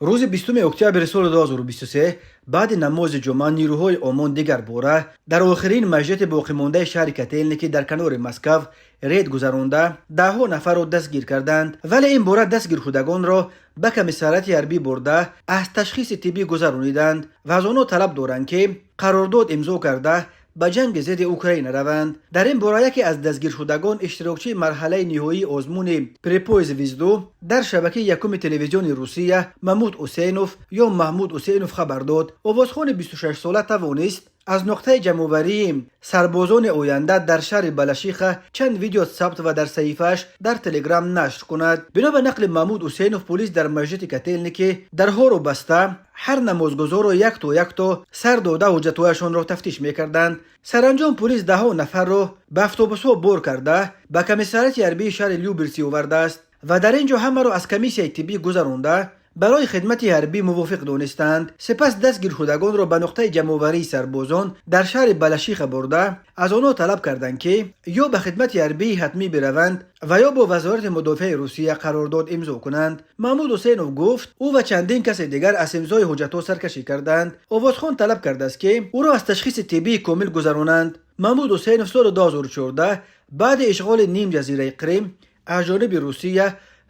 Рӯзи 20 октябри соли 2023 баъди намози ҷумъа нирӯҳои ОМОН дигар бора дар охирин маҷлиси боқимондаи шаҳри Котелники дар канори Москав рейд гузаронда, даҳҳо нафарро дастгир карданд. Вале ин бора дастгиршудагонро ба комиссариати ҳарбӣ бурда, аз ташхиси тиббӣ гузарониданд ва аз онҳо талаб доранд, ки қарордод имзо карда, ба ҷанги зидди Украина раванд. Дар ин бора яке аз дастгиршудагон, иштирокчии марҳалаи ниҳоии озмуни «Препой звезду» дар шабакаи якуми телевизиони Русия, Мамуд Усейнов ё Маҳмуд Усейнов хабар дод. Овозхони 26сола тавонист аз нуқтаи ҷамъоварии сарбозони оянда дар шаҳри Балашиха чанд видео сабт ва дар саҳифааш дар Телеграм нашр кунад. Бино ба нақли Маҳмуд Усейнов, полис дар маҷлиси Котелники дарҳоро баста, ҳар намозгузорро якто якто сар дода, ҳуҷҷатҳояшонро тафтиш мекарданд. Саранҷом полис даҳҳо нафарро ба автобусҳо бор карда, ба комиссариати ҳарбии шаҳри Люберси овардааст ва дар ин ҷо ҳамаро аз комиссияи тиббӣ гузаронда, барои хидмати ҳарбӣ мувофиқ донистанд. Сипас дастгиршудагонро ба нуқтаи ҷамъоварии сарбозон дар шаҳри Балашиха бурда, аз онҳо талаб карданд, ки ё ба хидмати ҳарбии ҳатмӣ бираванд ва ё бо Вазорати мудофиаи Русия қарордод имзо кунанд. Маҳмуд Ҳусейнов гуфт, ӯ ва чандин касе дигар аз имзои ҳуҷҷатҳо саркашӣ карданд. Овозхон талаб кардааст, ки ӯро аз ташхиси тиббии комил гузаронанд. Маҳмуд Ҳусейнов соли 2014 баъди ишғоли нимҷазираи Қрим аз ҷониби Русия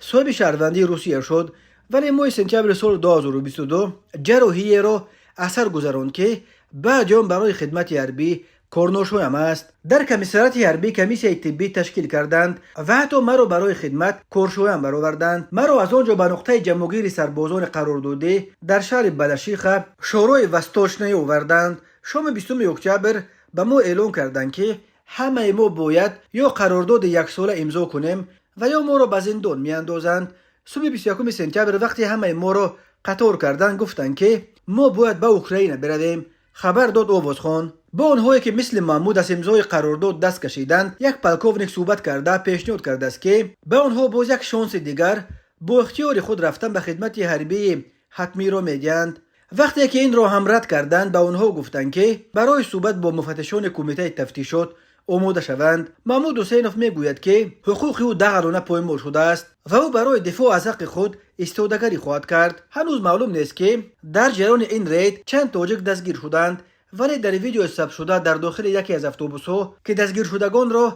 соҳиби шаҳрвандии Русия шуд, вале моҳи сентябри соли 2022 ҷарроҳиеро аз сар гузаронд, ки баъди он барои хидмати ҳарбӣ корношоям аст. Дар комиссариати ҳарбӣ комиссияи тиббӣ ташкил карданд ва ҳатто маро барои хидмат коршоям бароварданд. Маро аз он ҷо ба нуқтаи ҷамъогири сарбозони қарордодӣ дар шаҳри Балашиха, Шӯрои Восточный, оварданд. Шоми 20 октябр ба мо эълон карданд, ки ҳамаи мо бояд ё қарордоди яксола имзо кунем ва ё моро ба зиндон меандозанд. Субҳи 21 сентябр, вақте ҳамаи моро қатор карданд, гуфтанд, ки мо бояд ба Украина биравем, хабар дод овозхон. Бо онҳое, ки мисли Маҳмуд аз имзои қарордод даст кашиданд, як полковник суҳбат карда, пешниҳод кардааст, ки ба онҳо боз як шонси дигар бо ихтиёри худ рафтан ба хидмати ҳарбии ҳатмиро медиҳанд. Вақте ки инро ҳам рад карданд, ба онҳо гуфтанд, ки барои суҳбат бо муфаттишони кумитаи тафтишот омода шаванд. Маҳмуд Ҳусейнов мегӯяд, ки ҳуқуқи ӯ дағалона поймол шудааст ва ӯ барои дифоъ аз ҳаққи худ истодагарӣ хоҳад кард. Ҳанӯз маълум нест, ки дар ҷараёни ин рейд чанд тоҷик дастгир шуданд, вале дар видеои сабтшуда дар дохили яке аз автобусҳо, ки дастгиршудагонро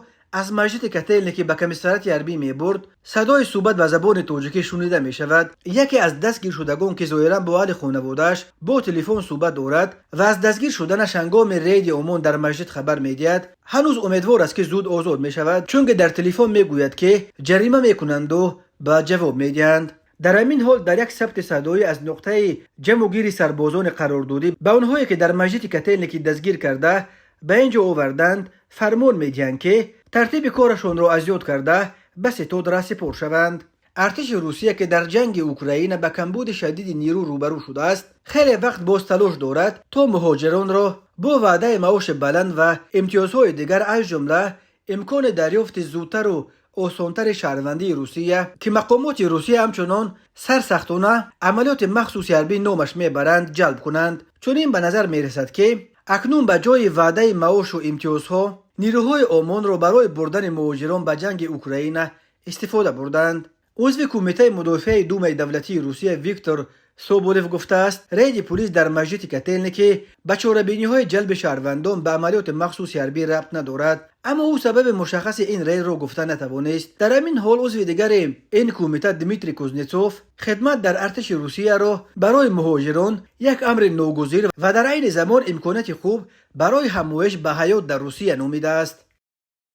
аз маҷлиси Котелники ба комиссариати ҳарбӣ мебурд, садои суҳбат ба забони тоҷикӣ шунида мешавад. Яке аз дастгиршудагон, ки зоҳиран бо аҳли хонаводааш бо телефон суҳбат дорад ва аз дастгир шуданаш ҳангоми рейди ОМОН дар маҷлис хабар медиҳад, ҳанӯз умедвор аст, ки зуд озод мешавад, чунки дар телефон мегӯяд, ки ҷарима мекунанду баъд ҷавоб медиҳанд. Дар ҳамин ҳол, дар як сабти садоӣ аз нуқтаи ҷамъугири сарбозони қарордодӣ ба онҳое, ки дар маҷлиси Котелники дастгир карда, ба ин ҷо оварданд, фармон медиҳанд, ки тартиби корашонро аз ёд карда, ба ситод раҳсипор шаванд. Артиши Русия, ки дар ҷанги Украина ба камбуди шадиди нирӯ рӯбарӯ шудааст, хеле вақт боз талош дорад, то муҳоҷиронро бо ваъдаи маоши баланд ва имтиёзҳои дигар, аз ҷумла имкони дарёфти зудтару осонтари шаҳрвандии Русия, ки мақомоти Русия ҳамчунон сарсахтона амалиёти махсуси ҳарбӣ номаш мебаранд, ҷалб кунанд. Чунин ба назар мерасад, ки акнун ба ҷои ваъдаи маошу имтиёзҳо нирӯҳои ОМОНро барои бурдани муҳоҷирон ба ҷанги Украина истифода бурданд. Узви Кумитаи мудофиаи Думаи давлатии Русия Виктор Соболев гуфтааст, рейди пулис дар маҷлиси Котелники ба чорабиниҳои ҷалби шаҳрвандон ба амалиёти махсуси ҳарбӣ рабт надорад, аммо ӯ сабаби мушаххаси ин рейдро гуфта натавонист. Дар ҳамин ҳол, узви дигари ин кумита Дмитрий Кузнецов хидмат дар артиши Русияро барои муҳоҷирон як амри ногузир ва дар айни замон имконияти хуб барои ҳамоиш ба ҳаёт дар Русия номидааст.